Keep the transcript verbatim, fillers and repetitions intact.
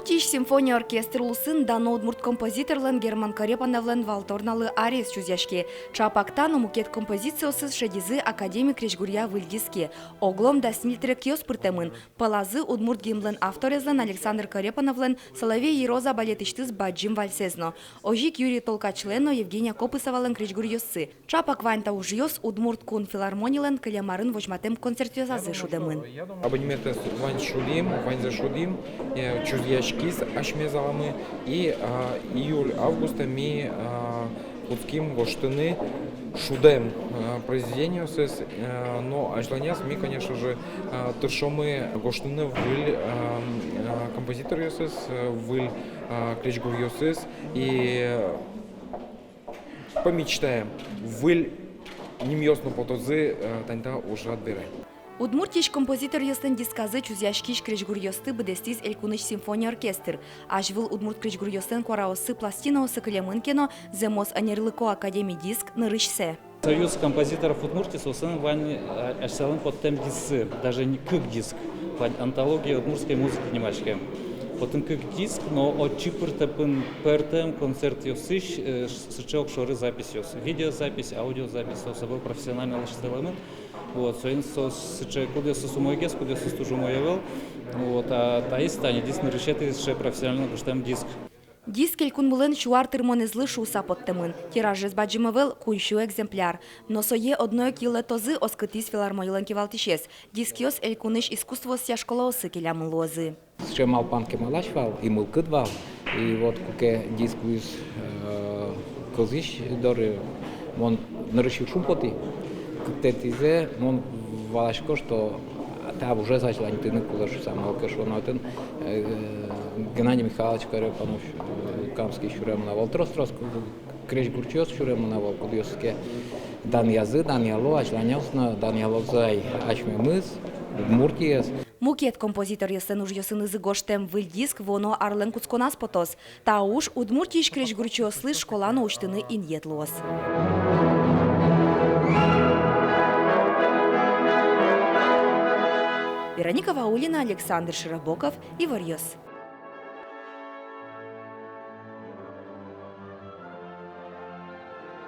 Удмуртиысь симфония оркестр улсын дано удмурт композиторлэн Герман Корепановлэн валторналы ариез чузъяське. Чапак та но мукет композициосыз шедизы академи крезьгуръя выль диске. Оглом дас ньыль трекъёс пыртэмын. Пӧлазы удмурт гимнлэн авторезлэн Александр Корепановлэн «Соловей и роза» балетысьтыз бадӟым вальсэз но. Озьы ик Юрий Толкачлэн но Евгения Копысовалэн крезьгуръёссы. Чапак вань та ужъёс Удмурт кун филармонилэн кылем арын возьматэм концертъёсазы шудэмын. Абонементэз вань сюдӥм, ваньзэ сюдӥм, э, чузъяськиз асьме заламы, и, а, июль-августэ ми, а, кутским гожтыны шудэм, а, произведениосыз, а, но азьланяз ми, конечно же, а, тыршомы гожтыны выль, а, а, композиторъёсыз, а, выль, а, крезьгуръёсыз, и помечтаем, выль нимъёс но потозы, э, тани та ужрад бере. Удмуртиысь композиторъёслэн дисказы чузъяськись крезьгуръёсты быдэстӥз элькунысь симфония оркестр. Азьвыл удмурт крезьгуръёслэн куараоссы пластинаосы кылемын ке но, зэмос ӧнерлыко академи диск нырысьсэ. Союз композиторов Удмуртии, соослэн вань, э, асьсэлэн поттэм дисксы, даже не кык диск, вань «Антология удмуртской музыки» нимаськем. Отын кык диск, но отчы пыртэмын пӧртэм концертъёсысь, э, сыӵе огшоры записьёс, видеозапись, аудиозапись, соос ӧвӧл профессионально лэсьтэмын. Вот, соин соос сыӵе, кудъёсыз умойгес, кудъёсыз туж умой ӧвӧл. Вот, а таиз тани диск нырысетӥез сыӵе профессионально гожтэм диск. Диск элькунмылэн сю ар тырмонэзлы шуыса поттэмын. Тиражез бадӟым ӧвӧл, куинь сю экземпляр. Но сое одно ик йылэтозы, оскытӥз филармонилэн кивалтӥсез. Дискъёс элькунысь искусствоосъя школаосы келямын луозы. Сыӵе малпан кемалась вал, и мылкыд вал. И вот куке диск вуиз, э, кылзӥсь доры, мон нырысь ик шумпотӥ. Кыктэтӥзэ мон валасько, что та ужез азьланьтыны кулэ шуыса, малы ке шуоно отын, э, Геннадий Михайлович Корепанов, э, Камский сюремын ӧвӧл, трос-трос крезьгурчиос сюремын ӧвӧл, кудъёсыз ке данъязы, данъяло, азьланяз но данъялозы ай асьмемыз, Удмуртиез. Мукет композиторъёслэн ужъёсынызы гожтэм выль диск вуоно арлэн кутсконаз потоз. Та уж Удмуртиысь крезьгурчиослы школа но усьтыны инъет луоз. Вероника Ваулина, Александр Широбоков, «Иворъёс».